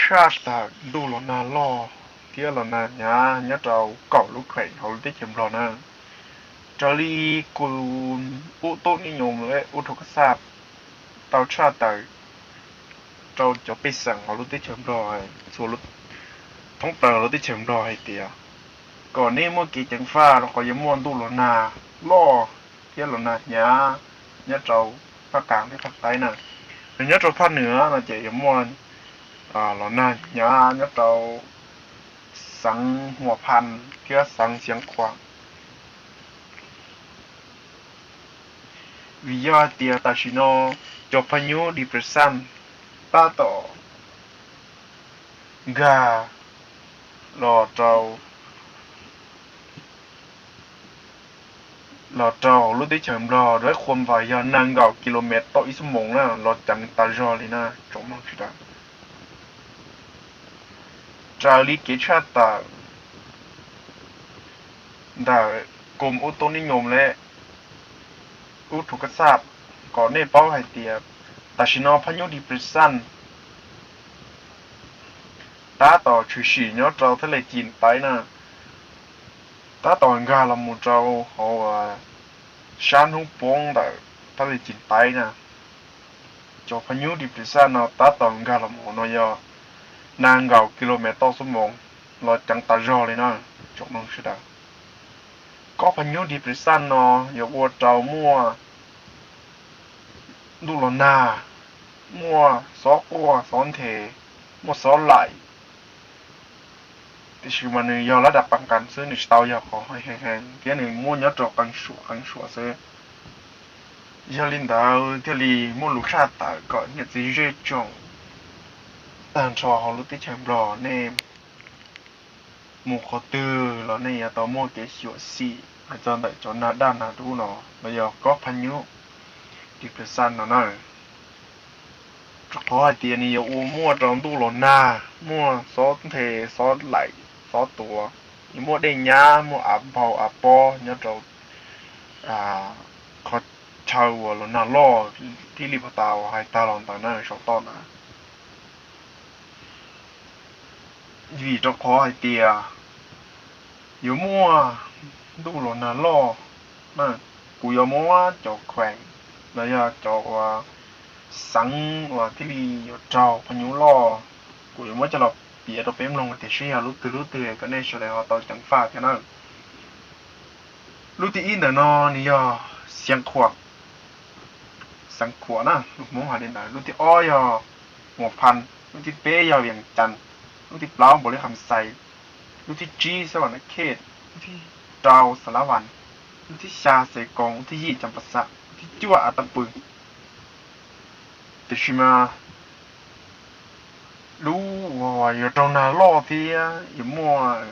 tshaj tawm ntuj los nag loj thiab los nag hnyav nyob rau kaum lub kheem hauv lub teb chaws Nplog na. Raws li kuv ub tub nib nyoos le ub rhu kas xaj tau tshaj tawm rau cov pej xeem hauv lub teb chaws Nplog, txhua thoob plaws lub teb chaws Nplog hais tias kom nej muaj kev ceev faj rau qhov yuav muaj ntuj los nag loj thiab los nag hnyav nyob rau phaj qas thiab phaj qaib na. Nyob rau phaj nwm no ces yuav muaj los nag hnyav nyob rau xeev Huas Phas thiab xeev Xiav Khuam. Vim yog hais tias tam sim no cov phaj nyub depression tab tom nkag los rau los rau lub teb chaws Nplog dawb qhua npaws yog nees nkaum kilomev toj ib xuab moos na, los ceev tas zog li na tsoom mloog sawv daws. Raws li kev tshaj tawm ntawm koom ub tub nib nyoos le ub rhu kas xaj kom nej paub hais tias tam sim no phaj nyub depression tab tom tshwm sim nyob rau thaj le Cim Taiv na, tab tom nkag los mus rau hauv sab hnub poob ntawm thaj le Cim Taiv na. Cov phaj nyub depression no tab tom nkag los mus no yog nees nkaum kilomev toj xuab moos, los ceev tas zog li na tsoom mloog sawv daws. Kob phaj nyub depression no yuav ua rau muaj ntuj los nag, muaj xob quaj xob nthe, muaj xob laim, tiam sis mas nws yog lab dam pas qas xwb, nws tsis tau yog qhov heev heev thiab nws muaj nyob rau qee suam qee suam xwb. Yog li ntawd thiaj li muaj lus tshaj tawm kom niam txiv zej tsoom tag nrho hauv lub teb chaws Nplog nej mus qhov twg los nej yuav tau muaj kev xyuam xim hais txog ntawm cov nag daj nag dub no, los yog kob phaj nyub depression no na. Rau qhov hais tias nws yuav ua muaj rau ntuj los nag, muaj xob nthe, xob laim, xob tuav, yuav muaj dej nyab, muaj av nphau av pob nyob rau qhov chaw uas los nag loj tib li puag ta uas hais tag los ntawd na saum toj ntawd. Vim rau qhov hais tias yuav muaj ntuj los nag loj na, kuv yuav muab cov kheem los yog cov uas xeev uas thiaj li yuav raug phaj nyub loj, kuv yuav muab coj los piav rau peb mloog tiam sis yog lub twg lub twg kom nej sawv daws ho tau ceev faj thiab na. Lub thib ib ntawm no nws yog Xiav Khuam, Xeev Khuam na, lus Hmoob hais li ntawd. Lub thib ob yog Huas Phas, lub thib peb yog Vias Cas, lub thib plaub Npaus Lis Kham Xais, lub thib tsib Xas Vas Nas Khej, lub thib rau Xas Las Vas, lub thib xya Xes Koos, lub thib yim Cas Pas Xas, lub thib cuaj As Tas Pw. Tiam sis mas lub uas yuav raug nag loj thiab yuav muaj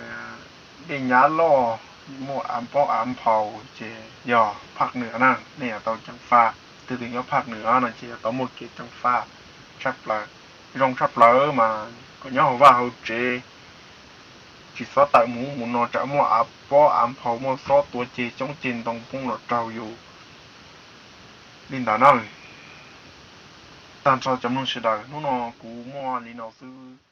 dej nyab loj, yuav muaj av pob av nphau ces yog phaj nwm na, nej yuav tau ceev faj. Tus twg nyob phaj nwm no ces yuav tau muaj kev ceev faj tshaj plaws. Zoo tshaj plaws mas kom nyob hauv vaj hauv tsev, tsis txhob tawm mus ub mus no tsam muaj av pob av nphau, muaj xob tuav ceg coob ceg ntoo poob los raug yus li ntawd na. Tag nrho cov mloog sawv daws, hnub no kuv muaj li no xwb.